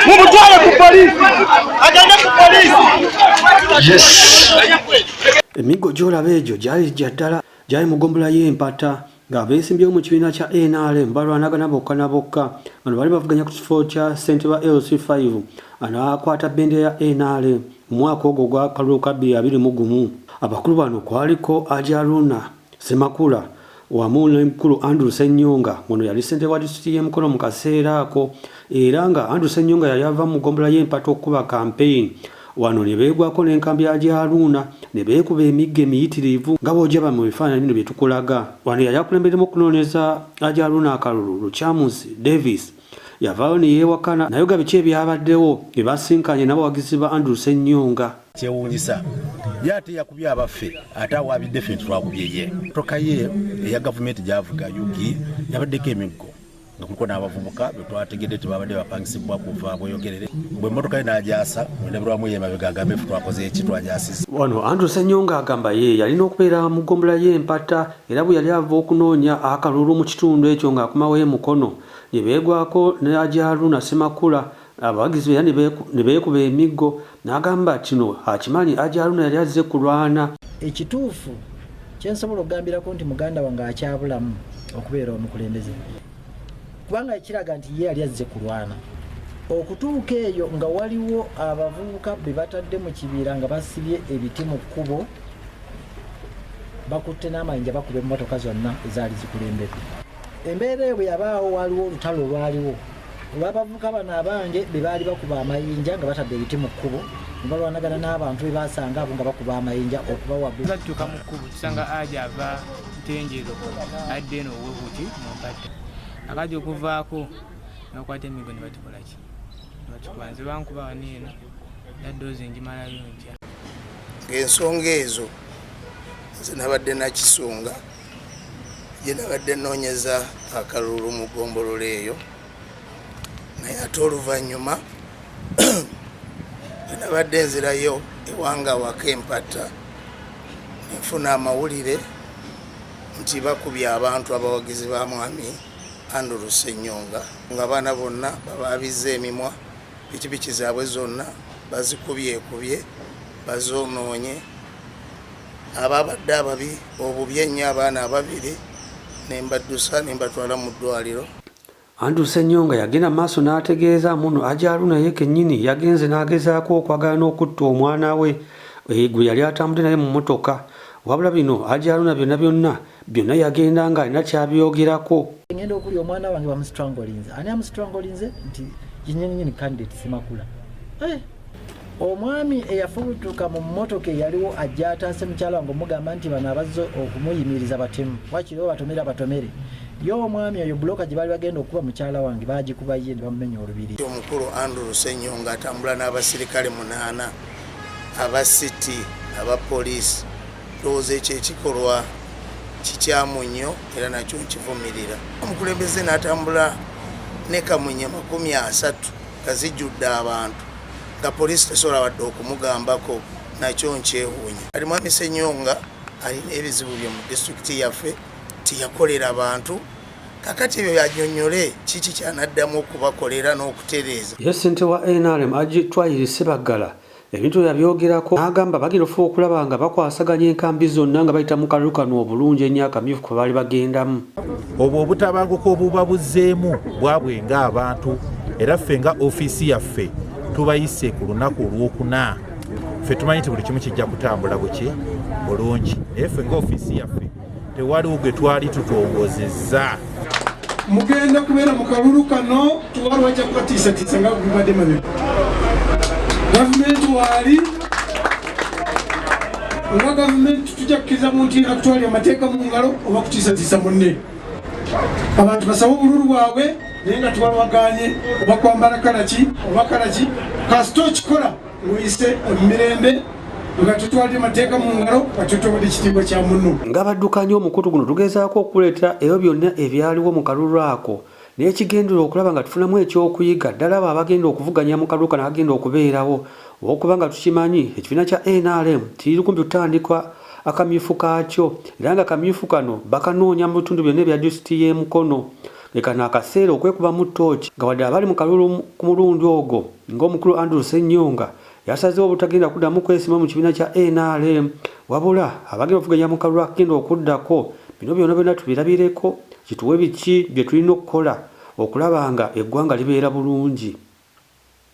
Mumutwale ku poliisi, agende ku poliisi. Yes. Emiggo gy'olaba egyo gyali gya ddala, gyali mu ggombolola y'e Mpata ng'abeesimbyewo mu kibiina kya nrm balwanagana bokka na bokka. Bano baali bavuganya ku kifo kya ssentebe wa LC5 anaakwata bbendera ya nrm mu mwaka ogwo ogw'akalulu ka 2021. Abakulu bano kwaliko Ajaruna Ssemakula wamu ne mukulu Andrew Ssenyonga ng'ono yali ssentebe wa disitulikiti y'e Mukono mu kaseera ako era nga Andrew Ssenyonga yali ava mu ggombolola y'e Mpata okukuba kampeyini wano ne beegwako n'enkambi ya Ajaruna ne beekuba emiggo emiyitirivu nga bw'ojaba mu bifaananyi bino bye tukulaga. Wano yali akulembeddemu okunoonyeza Ajaruna akalulu Lukyamuzi Davis yavaayo ne yeewakana n'ayogera biki ebyabaddewo bwe basisinkanye n'abawagizi ba Andrew Ssenyonga. Kyewuunyisa ye ate yakubye abaffe ate awaabidde ffe nti twakubye ye. Mmotoka ye eya gavumenti gy'avuga UG yabaddeko emiggo nga kuliko n'abavubuka be twategedde nti babadde bapangisibwa kuva Bweyogerere. Bwe mmotoka ye n'agyasa mu ndabirwamu ey'emabega agambe ffe twakoze ki twagyasizza. Wano Andrew Ssenyonga agamba ye yalina okubeera mu ggombolola y'e Mpata era bwe yali ava okunoonya akalulu mu kitundu ekyo ng'akomawo e Mukono ne beegwako ne Ajaruna Ssemakula Abawagizi be era ne beekuba emiggo n'agamba kino akimanyi Haji Haruna yali azze kulwana. Ekituufu kye nsobola okugambirako nti muganda wange akyabulamu okubeera omukulembeze kubanga ekiraga nti ye yali azze kulwana okutuuka eyo nga waliwo abavubuka be batadde mu kibira nga basibye ebiti mu kkubo bakutte n'amayinja bakuba emmotoka zonna ezaali zikulembedde. Embeera eyo bwe yabaawo waaliwo olutalo olwaliwo olw'abavubuka bano abange be baali bakuba amayinja nga batadde ebiti mu kkubo ne balwanagana n'abantu be basanga abo nga bakuba amayinja okubawaggula. Tutuuka mu kkubo tusanga Haji ava Ntenjeru adda eno Owebuti mu Mpatta. Akaji okuvaako ne bakwata emiggo ne batukola ki? Ne batukuba. Nze bankuba wano eno era ddoozi ngimalayo ntya? Ng'ensonga ezo nze nabadde nakisunga gye nabadde nnoonyeza akalulu mu ggombolola eyo naye ate oluvannyuma bwe nabadde nzirayo ewange awaka empatta nenfuna amawulire nti bakubye abantu abawagizi ba mwami Andrew Ssenyonga nga abaana bonna babaabizza emimwa pikipiki zaabwe zonna bazikubyekubye bazoonoonye Ababadde ababi obubi ennyo abaana ababiri ne mbaddusa ne mbatwala mu ddwaaliro. Andrew Ssenyonga yagenda mu maaso n'ategeeza mbu no Haji Haruna ye kennyini yagenze n'agezaako okwagala n'okutta omwana we eh, gwe yali atambudde naye mu mmotoka wabula bino Haji Haruna byonna byonna byonna yagenda ng'alina ky'abyogerako. Ngenda okulya omwana wange bamusitrangolinze. Ani amusitrangolinze? Nti yennyininyini candidate Ssemakula. Eh! Omwami eyafubutuka mu mmotoka eyaliwo ajja ataase mukyala wange omugamba nti bano abazze okumuyimiriza batemu wakiri oba batomere abatomere. Ye omwami oyo bbulooka gye baali bagenda okukuba mukyala wange baagikuba ye ne bamumenya olubiri. Omukulu Andrew Ssenyonga atambula n'abasirikale munaana aba CT aba poliisi. Ndowooza ekyo ekikolwa kikyamu nnyo era nakyo nkivumirira. Omukulembeze n'atambula ne kamunye 30 nga zijjudde abantu nga poliisi tesobola wadde okumugambako nakyo nkyewuunya. Kati Mwami Ssenyonga alina ebizibu bye mu disitulikiti yaffe teyakolera bantu kakati ebyo byanyonyole kiki kyanaddamu okubakolera n'okutereeza. Ye ssentebe wa nrm Hajji Twahiri Ssebaggala ebintu yabyogerako n'agamba bagenda okufuba okulaba nga bakwasaganya enkambi zonna nga bayita mu kalulu kano obulungi ennyo akamyufu kwe baali bagendamu. Obwo obutabanguko obuba buzzeemu bwabwe ng'abantu era ffe nga ofiisi yaffe tubayise ku lunaku olwokuna ffe tumanyi nti buli kimu kijja kutambula buki bulungi naye ffe nga ofiisi yaffe tewaliwo gwe twali tutongozezza. Mugenda kubeera mu kalulu kano tewali wajja kubatiisatiisa nga bwebibadde mabega. Gavumenti waali nga gavumenti tujja kukkiriza muntu yena kutwalira amateeka mu ngalo oba kutiisatiisa munne. Abantu basabe obululu bwabwe naye nga tewalwaganye oba kwambala kalaki oba kalaki kasita okikola Muyise emirembe nga tutwalidde mateeka mu ngalo nga tutobodde ekitiibwa kya munno. Ng'abaddukanya omukutu guno tugezaako okukuleetera ebyo byonna ebyaliwo mu kalulu ako n'ekigendererwa okulaba nga tufunamu eky'okuyiga ddala abo abagenda okuvuganya mu kalulu kano akagenda okubeerawo olw'okuba nga tukimanyi ekibiina kya nrm kiri kumpi kutandika akamyufu kaakyo era nga akamyufu kano bakanoonya mu bitundu byonna ebya disitulikiti y'e Mukono. Ke kano akaseera okwekubamu ttooci nga wadde abali mu kalulu ku mulundi ogwo ng'omukulu Andrew Ssenyonga yasazeewo obutagenda kuddamu kwesimba mu kibiina kya nrm wabula abagenda okuvuganya mu kalulu akagenda okuddako bino byona byona tubirabireko kituwe biki bye tulina okukola okulaba nga eggwanga libeera bulungi.